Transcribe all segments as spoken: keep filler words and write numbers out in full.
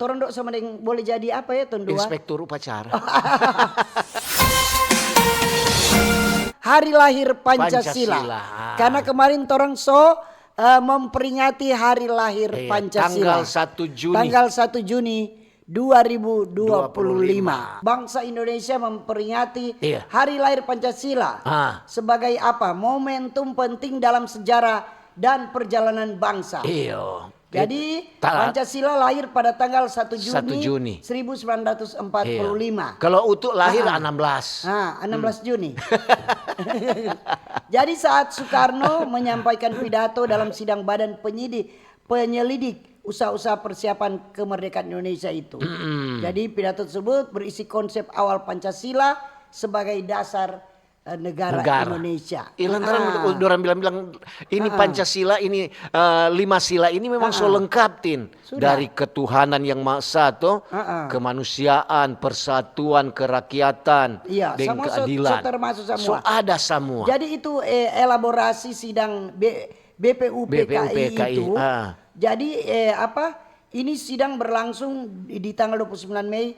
Torang dok sama deng boleh jadi apa ya, tong dua? Inspektur upacara. Hari lahir Pancasila. Pancasila. Karena kemarin torang so, eh, memperingati hari lahir Iya, Pancasila. Tanggal satu Juni. Tanggal satu Juni dua ribu dua puluh lima. Dua puluh lima. Bangsa Indonesia memperingati Iya. hari lahir Pancasila Ah. sebagai apa? Momentum penting dalam sejarah dan perjalanan bangsa. Iyo. Jadi, Ta- Pancasila lahir pada tanggal satu Juni Satu Juni. seribu sembilan ratus empat puluh lima. Iya. Kalau Utuh lahir Ah. enam belas. Ah, enam belas Juni. Jadi, saat Soekarno menyampaikan pidato dalam sidang Badan Penyidik, Penyelidik Usaha-Usaha Persiapan Kemerdekaan Indonesia itu. Mm-mm. Jadi, pidato tersebut berisi konsep awal Pancasila sebagai dasar, eh, negara Negara. Indonesia. Ih, lantaran Ah. dorang bilang-bilang, ini Ah. Pancasila, ini, eh, lima sila ini memang so Ah. lengkap, Tin. Sudah. Dari ketuhanan yang Maha Esa, to, Ah, ah. kemanusiaan, persatuan, kerakyatan, Iya, deng semua so, keadilan. so termasuk semua. So ada semua. Jadi itu, eh, elaborasi sidang B-, B P U P K I B P U P K I, itu. Ah. Jadi, eh, apa, ini sidang berlangsung di, di tanggal dua puluh sembilan Mei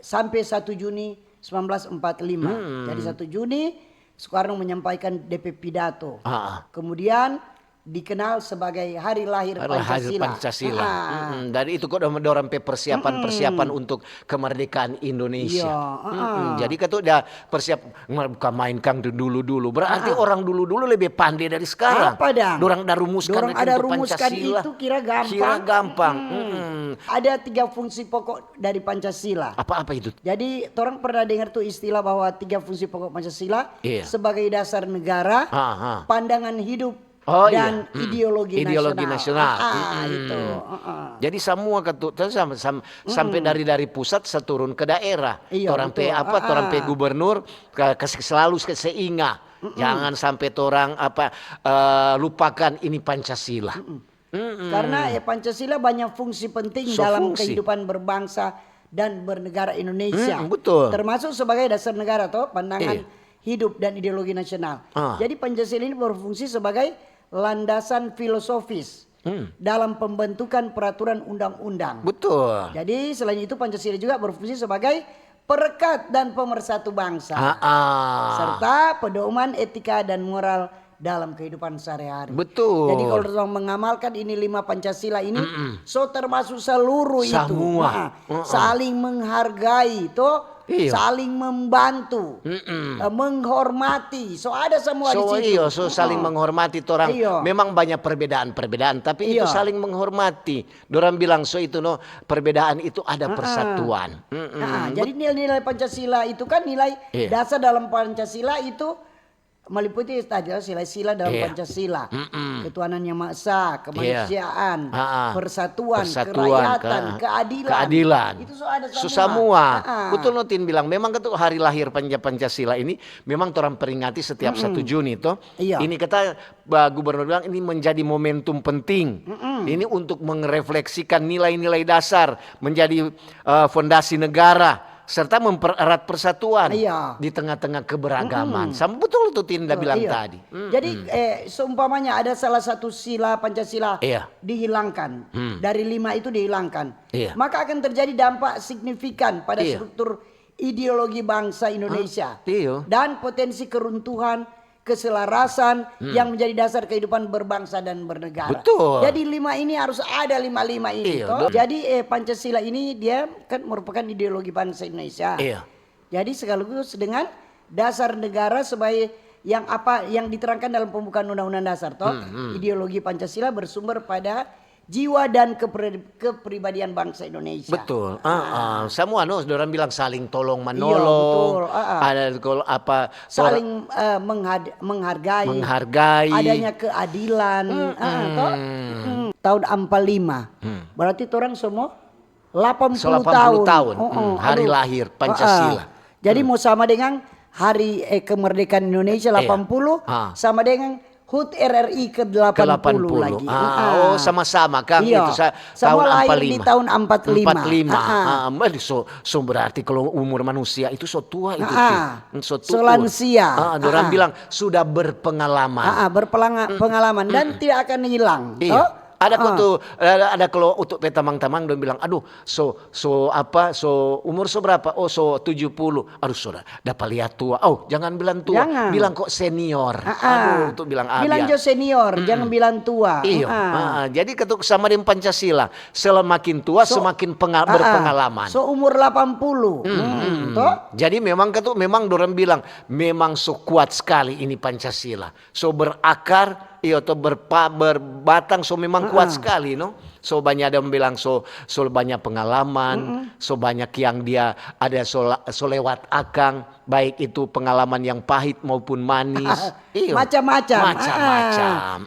sampe satu Juni sembilan belas empat lima. Hmm. Jadi satu Juni, Soekarno menyampaikan D P pidato. Ah, ah. Kemudian dikenal sebagai Hari Lahir Hari Lahir Pancasila. Pancasila. Ah. Mm-mm. Dari itu kok dor-, dorang pe persiapan-persiapan Mm-mm. untuk kemerdekaan Indonesia. Iya, Mm-mm. ah. Jadi katu dia persiap, bukan main kang tu dulu-dulu. Berarti Ah. orang dulu-dulu lebih pandai dari sekarang. Apa dang? Dorang ada rumuskan Dorang itu ada untuk rumuskan Pancasila. itu kira gampang. Kira gampang. Mm-mm. Mm-mm. Ada tiga fungsi pokok dari Pancasila. Apa-apa itu? Jadi, torang pernah dengar tu istilah bahwa tiga fungsi pokok Pancasila Iya. sebagai dasar negara, Ha, ha. pandangan hidup, Oh, dan iya. Mm. ideologi Ideologi nasional. nasional. Ah, Mm-mm. itu. Heeh. Jadi, semua ketu-, sam-, sam-, sampai Mm-mm. dari, dari pusat seturun ke daerah. Iya, Torang pe betul. apa, torang pe Ah, ah. gubernur, ka-, kas-, selalu se-, seinga. Mm-mm. Jangan sampai torang apa, eh, lupakan ini Pancasila. Mm-mm. Mm-mm. Karena, eh, Pancasila banyak fungsi penting So dalam fungsi. kehidupan berbangsa dan bernegara Indonesia. Mm, betul. Termasuk sebagai dasar negara, toh, pandangan Iya. hidup dan ideologi nasional. Ah. Jadi, Pancasila ini berfungsi sebagai landasan filosofis Hmm. dalam pembentukan peraturan undang-undang. Betul. Jadi, selain itu, Pancasila juga berfungsi sebagai perekat dan pemersatu bangsa. Ah, ah. Serta pedoman etika dan moral dalam kehidupan sehari-hari. Betul. Jadi, kalau orang mengamalkan ini lima Pancasila ini, Mm-mm. so termasuk seluruh itu. Semua. Nah, Mm-mm. saling menghargai, toh, Iya. saling membantu, Mm-mm. eh, menghormati. So ada semua di So, situ. iyo, so saling Mm-mm. menghormati torang. Iyo. Memang banyak perbedaan-perbedaan, tapi itu Iyo. saling menghormati. Dorang bilang, so itu no, perbedaan itu ada Ah, ah. persatuan. Mm-mm. Ah, ah. Jadi Bet- nilai-nilai Pancasila itu kan nilai Iya. dasar dalam Pancasila itu meliputi tadi sila-sila dalam Iya. Pancasila. Mm-mm. Ketuhanan Yang Maha Esa, Iya. kemanusiaan, Ah, ah. persatuan, Persatuan, kerakyatan, ke-, keadilan. keadilan. Itu so ada So semua. semua. Ah, ah. Betul no Tin bilang, memang ketu hari lahir Panja-, Pancasila ini memang torang peringati setiap Mm-mm. satu Juni, toh. Iya. Ini kata, ba, Gubernur bilang, ini menjadi momentum penting. Mm-mm. Ini untuk merefleksikan nilai-nilai dasar, menjadi, eh, fondasi negara, serta mempererat persatuan Iya. di tengah-tengah keberagaman. Mm-mm. Sama betul tu Tin da Betul, bilang iya. tadi. Mm-mm. Jadi, eh, seumpamanya ada salah satu sila Pancasila Iya. dihilangkan, Hmm. dari lima itu dihilangkan, Iya. maka akan terjadi dampak signifikan pada Iya. struktur ideologi bangsa Indonesia Ah, iyo. dan potensi keruntuhan keselarasan Hmm. yang menjadi dasar kehidupan berbangsa dan bernegara. Betul. Jadi lima ini harus ada lima-lima ini, Iya, toh. do- Jadi, eh, Pancasila ini dia kan merupakan ideologi bangsa Indonesia. Iya. Jadi sekaligus dengan dasar negara sebagai yang apa yang diterangkan dalam pembukaan Undang-Undang Dasar, toh. Hmm, hmm. Ideologi Pancasila bersumber pada jiwa dan kepri-, kepribadian bangsa Indonesia. Betul. Ah, Ah. ah. Semua no, dorang bilang saling tolong Iya, menolong. betul. Ah, ah. Ada kalau apa, tor- Saling, eh, menghad-, menghargai. Menghargai. Adanya keadilan. Mm-mm. Ah, toh? Mm. Tahun ampa lima. Hmm. Berarti torang semua delapan puluh So, delapan puluh tahun. tahun. Oh, Hmm, oh, hari aduh. lahir Pancasila. Ah, ah. Jadi Hmm. mau sama dengan hari, eh, kemerdekaan Indonesia Iya. delapan puluh, Ah. sama dengan hut R R I ke delapan puluh Ke delapan puluh. lagi. Ah, Ah. oh, sama-sama, Kang, Iya. itu sa-, Semua tahun lahir ampa lima. di tahun ampat lima. Ampat lima. Ah, ah. Ah, mah, so, so berarti kalau umur manusia itu so tua itu, Ah, ah. Tin. So tua. So lansia. Ah, dorang Ah, ah. bilang sudah berpengalaman. Ah, ah, berpelanga-, Mm. pengalaman dan Mm. tidak akan hilang, Iya. toh? Ada kok tu, ada, ada kalau untuk pe tamang-tamang dong bilang, "Aduh, so, so apa, so umur so berapa?" "Oh, so tujuh puluh." "Aduh, so dapa lia tua." "Oh, jangan bilang tua, bilang kok senior." Aduh, untuk bilang abia. Bilang jo senior, jangan bilang tua. Iyo, jadi ketuk sama deng Pancasila, semakin tua semakin penga-, berpengalaman. So umur delapan puluh. Toh? Jadi memang ketuk, memang dorang bilang, memang so kuat skali ini Pancasila. So berakar, iyo to, berpa-, berbatang, so memang kuat skali, no? So banya ada yang bilang, so, so banya pengalaman, so banyak yang dia ada so la-, so lewat akang, baik itu pengalaman yang pahit maupun manis. Iyo. Macam-macam. Macam-macam.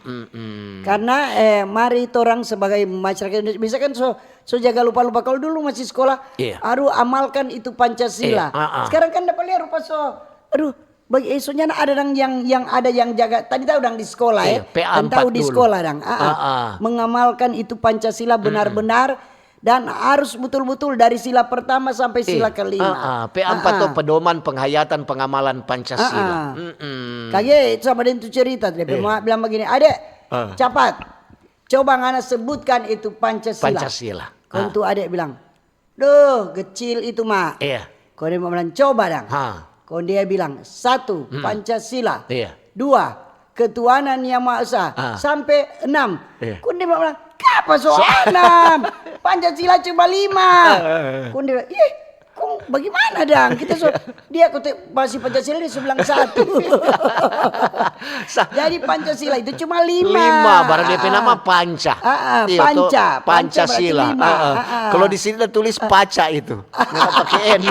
Karena, eh, mari torang sebagai masyarakat Indonesia, misalkan so, so jaga lupa-lupa. Kalau dulu masih sekolah, aduh, amalkan itu Pancasila. Sekarang kan dapa lia rupa so, aduh, bagi, eh, so nyanda ada dang yang, yang ada yang jaga. Tadi tau dang di sekolah, eh. Tadi tau di sekolah dang. Mengamalkan itu Pancasila benar-benar dan harus betul-betul dari sila pertama sampai sila kelima. P empat tu pedoman penghayatan pengamalan Pancasila. Kage sama deng tu cerita, dia pe ma bilang bagini, "Adek, capat, coba ngana sebutkan itu Pancasila." Pancasila. Kong tu adek bilang, "Duh, kecil itu, Ma." Iya. Kong dia bilang, "Coba dang." Kong dia bilang, "Satu, Pancasila. Iya. Dua, ketuhanan yang Maha Esa. Sampe enam." Iya. Kong dia bilang, "Kapa so enam? Pancasila cuma lima." Kong dia bilang, "Ih, kong bagimana dang? Kita so, dia kote masih Pancasila, dia so bilang satu." Jadi Pancasila itu cuma lima. Lima, baru dia pe nama Panca. Iyo, to, Panca. Panca berarti Pancasila. Lima. Kalau di sini ada tulis Paca itu. Nggak pakai N.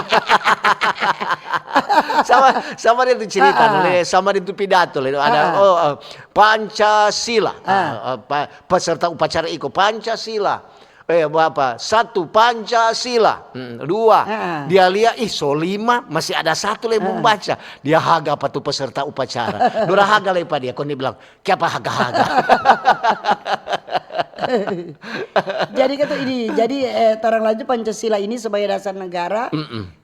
Sama, sama dia tu cerita, no, le, sama dia tu pidato, le. Ada, oh, eh, Pancasila. Ah, eh, pa-, peserta upacara iko, Pancasila. Eh, apa? Satu, Pancasila. Hmm, dua. Dia lia, ih, so lima, masih ada satu lagi belum baca. Dia haga pa tu peserta upacara. Dora haga lagi pa dia, kong dia bilang, "Kiapa haga-haga?" Jadi kata ini, jadi, eh, torang lanjut, Pancasila ini sebagai dasar negara,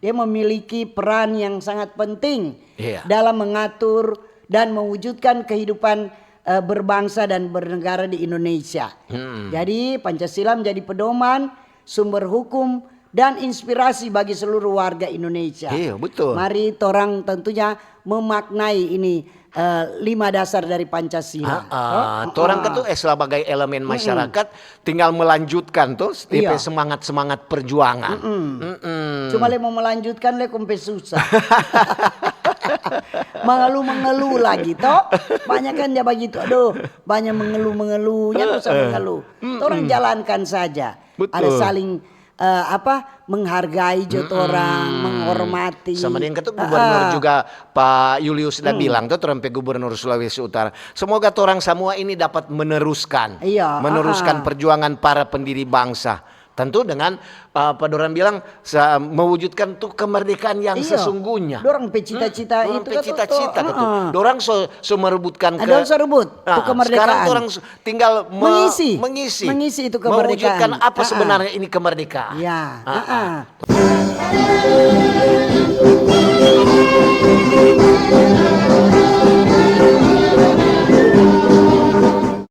dia memiliki peran yang sangat penting dalam mengatur dan mewujudkan kehidupan, eh, berbangsa dan bernegara di Indonesia. Jadi, Pancasila menjadi pedoman, sumber hukum, dan inspirasi bagi seluruh warga Indonesia. Iya, betul. Mari torang tentunya memaknai ini, eh, lima dasar dari Pancasila. Ah, ah. Torang kan tu, eh, sebagai elemen masyarakat, tinggal melanjutkan tu, dia pe semangat-semangat perjuangan. Cuma le mo melanjutkan le kong pe susah. Mengeluh-mengeluh lagi, to? Banyak kan dia bagitu, aduh, banyak mengeluh-mengeluh, nyanda usah mengeluh. Torang jalankan saja. Betul. Ada saling, eh, apa, menghargai jo torang, menghormati. Sama deng kata gubernur juga, Pak Julius da bilang, to, torang pe gubernur Sulawesi Utara. Semoga torang samua ini dapat meneruskan, meneruskan perjuangan para pendiri bangsa. Tentu dengan, eh, apa dorang bilang, sa-, mewujudkan tu kemerdekaan yang sesungguhnya. Dorang pe cita-cita itu kan, cita-cita tu. Dorang so, so merebutkan ke-, dorang so rebut tu kemerdekaan. Sekarang dorang so, tinggal me-, mengisi, mengisi itu kemerdekaan. Mewujudkan apa sebenarnya ini kemerdekaan. Ya. Ah, ah.